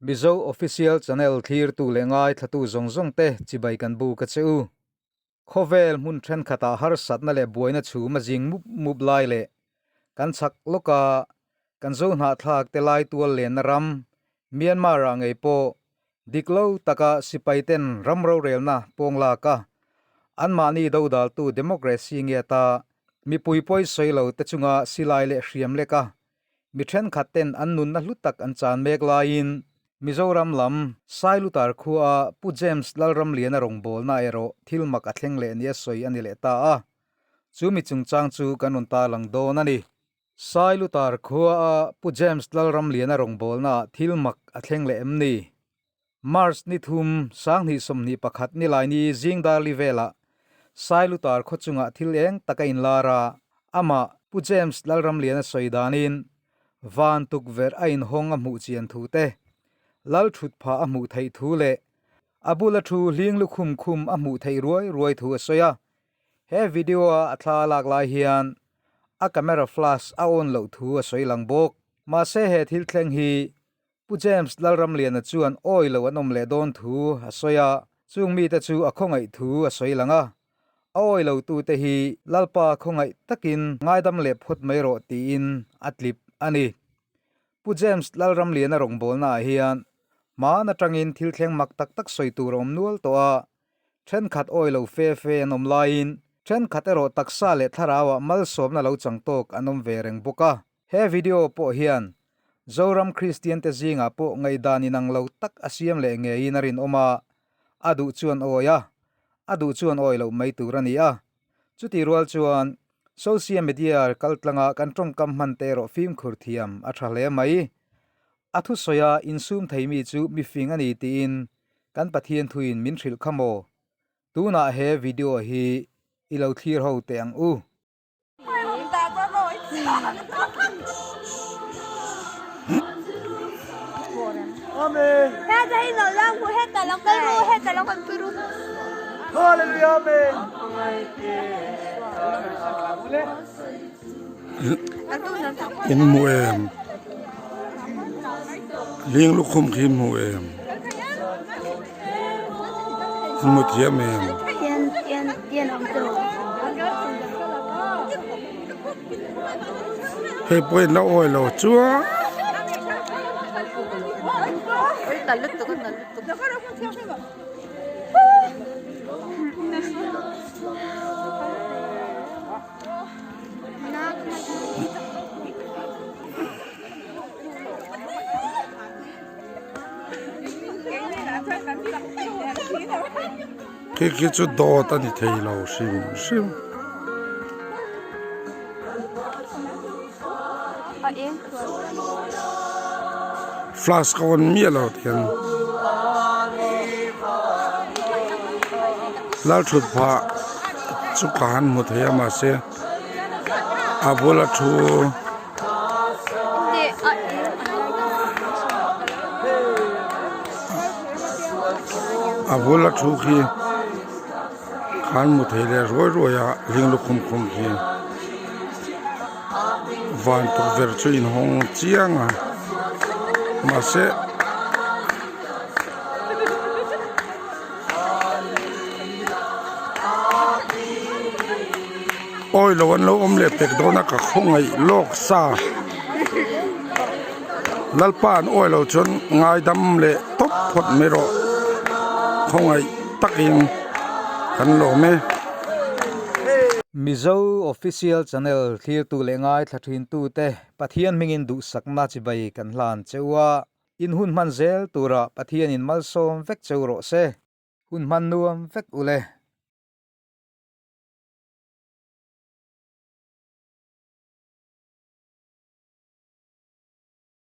Mizo Official Channel thlirtu leh ngaithlatu zawng zawng te chibai kan buk a che u. Khawvel hmun thenkhatah harsatna leh buaina chhum a zing mup mup lai leh kan chhak lawka kan zo hnahthlak te lai tual lenna ram Myanmar ah ngei pawh dik lo taka sipai ten ram rorelna pawng lak a anmahni dodaltu democracy nge ata mipui pawi sawi lo te chunga silai leh hriam lek a Mi thenkhat ten an nunna hlu tak an chan mek laiin Mizoram lam Sailutar khua Pu James Lalramliana rawngbawlna erawh thil mak a thleng leh nia sawi a ni leh ta a, chu mi chungchang chu kan rawn tarlang dawn a ni. Sailutar khua Pu James Lalramliana rawngbawlnaah thil mak a thleng leh em ni? March ni thum, 2021 nilaini zingdarli velah Sailutar khaw chungah thil eng tak a inlar a, amah Pu James Lalramliana sawi danin van tukverh a inhawng a hmuh chian thu te, lal thut phah a hmuh theih thu leh a bula thu hling lukhum khum a hmuh theih ruai ruai thu a sawi a. He video-a a thla a lak lai hian a camera flash a on loh thu a sawi lang bawk. Mahse he thil thleng hi Pu James Lalramliana chuan awi lo an awm leh dawn thu a sawi a, chung mite chu a khawngaih thu a sawi lang a. A awi lo tute hi Lalpa khawngaih takin ngaidam leh phawt mai rawh tiin a tlip a ni. Pu James Lalramliana rawngbawlnaah hian hmaan atangin thil thleng mak tak tak sawi tur a awm nual tawh a, thenkhat awi lo fe fe an awm laiin thenkhat erawh taksa leh thlarauah malsawmna lo chang tawk an awm ve reng bawk a. He video pawh hian Zoram Kristian te zingah pawh ngaihdan inang lo tak a siam leh ngeiin a rinawm a, a duh chuan awi a, a duh chuan awi loh mai tur a ni a. Chutih rual chuan social media kaltlanga kan tawngkam hman te erawh fimkhur thiam a tha hle mai. A thusawia insum thei mi chu mifing a ni tiin kan Pathian thuin min hrilh kha maw? Tunah he video hi i lo thlir ho teh ang u. In hmu em? Ling lukhum khi in hmu em? In hmu thiam em? Hei pawh in la awi lo chuan. Khi khi chu dawt a ni thei lo hrim hrim. Flash ka on miah lo tiang Lalthut phah chu ka han hmu thei a mahse a bula thu. A bula thu khi khan hmu thei leh ruai ruai a hling lukhum khum khi van tukverh chu inhawng chiang a mahse. Awi lo an lo awm leh pek dawn a ka khawngaih lawk sa Lalpa an awi lo chuan ngaidam leh tawp phawt mai rawh khawngaih takin kan lawm e. Mizo Official Channel thlirtu leh ngaithla thin tute Pathian hmingin duhsakna chibai kan hlan cheu a, in hun hman zel tura Pathianin malsawm vek cheu rawh se. Hun hman nuam vek u le.